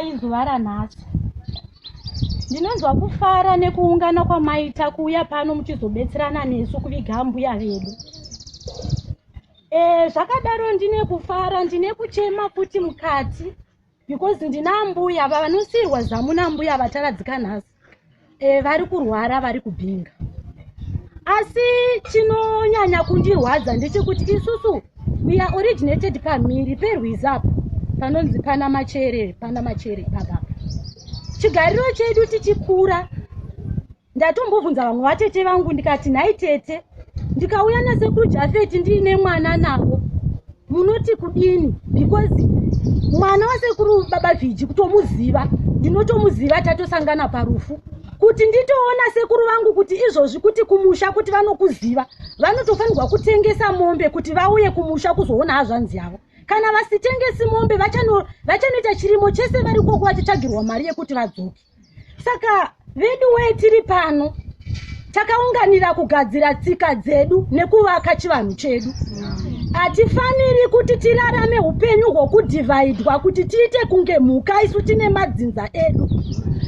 Ndinokukwazisai zuva ranhasi. Ndinonzwa kufara nekuungana kwamaita kuuya pano muchizobetserana nesu kuviga ambuya vedu. E, zvakadaro ndine kufara, ndine kuchema futi mukati because ndina ambuya vanosiirwa zamu nambuya vataradzika nhasi. E, vari kurwara vari kubhinga. Asi chinonyanya kundirwadza ndechekuti isusu we are originated pamhiri perwizi apo panonzi pana machere pana machere ipapapa. Chigariro chedu tichikura ndatombobvunza vamwe vatete vangu ndikati nhai tete ndikauya nasekuru Jafeti ndiine mwana navo munoti kudini because mwana wasekuru baba Viji kutomuziva ndinotomuziva tatosangana parufu kuti nditoona sekuru vangu kuti izvozvi kuti kumusha kuti vanokuziva vanotofanirwa kutengesa mombe kuti vauye kumusha kuzoona hazvanzi yavo kana vasitengesi mombe vachanoita chirimo chese vari koko vachitsvagirwa mari yekuti vadzoke saka vedu wee tiri pano takaunganira kugadzira tsika dzedu nekuvaka chivanhu chedu hatifaniri kuti tirarame upenyu hwokudhivhaidwa kuti tiite kunge mhuka isu tine madzinza edu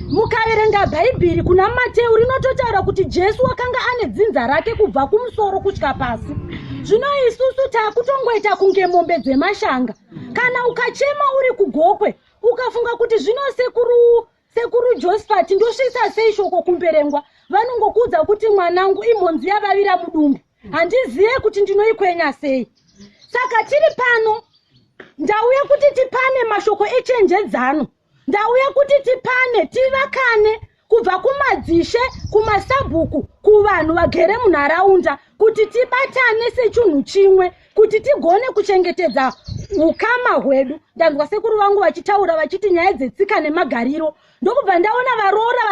mukaverenga bhaibheri kuna mateu rinototaura kuti jesu wakanga ane dzinza rake kubva kumusoro kusvika pasi zvino isusu takutongoita kunge mombe dzemashanga kana ukachema uri kugokwe ukafunga kuti zvino sekuru sekuru Josephat ndosvitsa sei shoko kumberengwa vanongokuudza kuti mwanangu imhonzi yavavira mudumbu handizive kuti ndinoikwenya sei saka tiri pano ndauya kuti tipane mashoko echenjedzano ndauya kuti tipane tivakane kubva kumadzishe kumasabhuku kuvanhu vagere munharaunda kuti tibatane sechinhu chimwe kuti tigone kuchengetedza ukama hwedu ndanzwa sekuru vangu vachitaura vachiti nyaya dzetsika nemagariro ndokubva ndaona varoora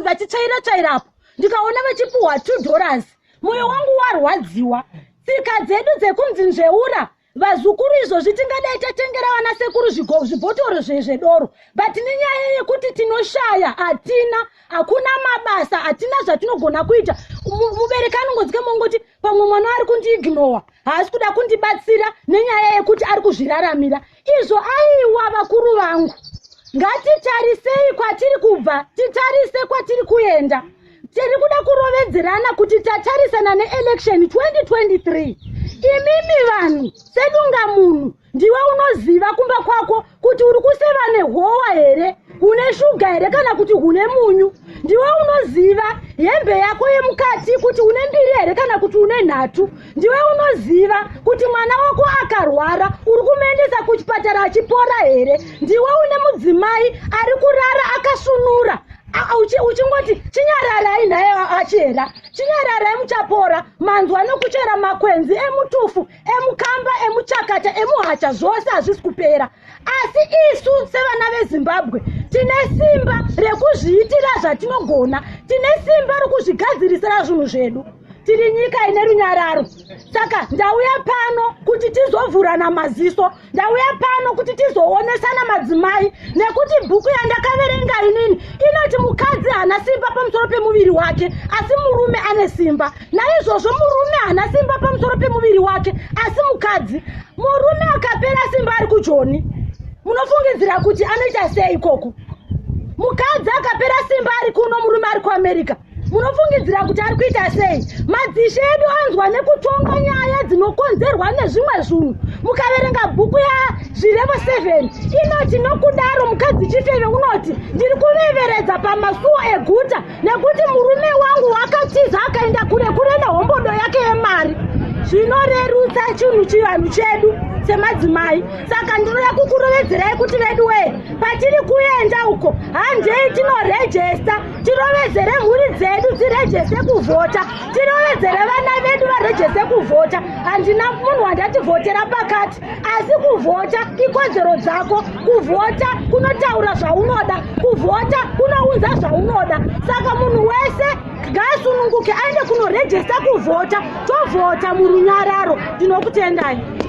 vachitsvaira tsvairapo ndikaona vachipuhwa $2 mwoyo wangu warwadziwa tsika dzedu dzekunzi nzveura vazukuru izvozvi tingadai tatengera vana sekuru zvibhotoro zvedoro but nenyaya yekuti tinoshaya hatina hakuna mabasa hatina zvatinogona kuita mubereki anongodzika mongoti pamwe mwana ari kundiignowa haasi kuda kundibatsira nenyaya yekuti ari kuzviraramira izvo aiwa vakuru vangu ngatitarisei kwatiri kubva titarise kwatiri kuenda tiri kuda kurovedzerana kuti tatarisana neelection 2023 imimi vanhu sedunga munhu ndiwe unoziva kumba kwako kuti uri kuseva nehowa here une shuga here kana kuti une munyu ndiwe unoziva hembe yako yemukati kuti une mbiri here kana kuti une nhatu ndiwe unoziva kuti mwana wako akarwara uri kumuendesa kuchipatara achipora here ndiwe une mudzimai ari kurara akasunura uchingoti chinyararai nhaye achihera chinyararai muchapora manzwa nokuchera makwenzi emutufu emukamba emuchakata emuhacha zvose hazvisi kupera asi isu sevana vezimbabwe tine simba rekuzviitira zvatinogona tine simba rokuzvigadzirisira zvinhu zvedu tiri nyika ine runyararo saka ndauya pano kuti tizovhurana maziso ndauya pano kuti tizoonesana madzimai nekuti bhuku yandakaverenga inini inoti mukadzi haana simba pamusoro pemuviri wake asi murume ane simba naizvozvo murume haana simba pamusoro pemuviri wake asi mukadzi murume akapera simba ari kujoni munofungidzira kuti anoita sei ikoko mukadzi akapera simba ari kuno murume ari kuamerica munofungidzira kuti ari kuita sei madzishe edu anzwa nekutonga nyaya dzinokonzerwa nezvimwe zvinhu mukaverenga bhuku yazvirevo 7 inoti nokudaro mukadzi chifeve unoti ndiri kuveveredza pamasuo eguta nekuti murume wangu wakatiza akaenda kure kure nehombodo yake yemari zvinorerutsa chinhu chivanhu chedu semadzimai saka ndinoda kukurovedzerai kuti vedu wee patiri kuenda uko handei tinorejesta tirovedzere mhuri dzedu dzirejeste kuvhota tirovedzere vana vedu varejeste kuvhota handina munhu wandativhotera pakati asi kuvhota ikodzero dzako kuvhota kunotaura zvaunoda kuvhota kunounza zvaunoda saka munhu wese ngaasununguke aende kunorejesta kuvhota tovhota murunyararo ndinokutendai.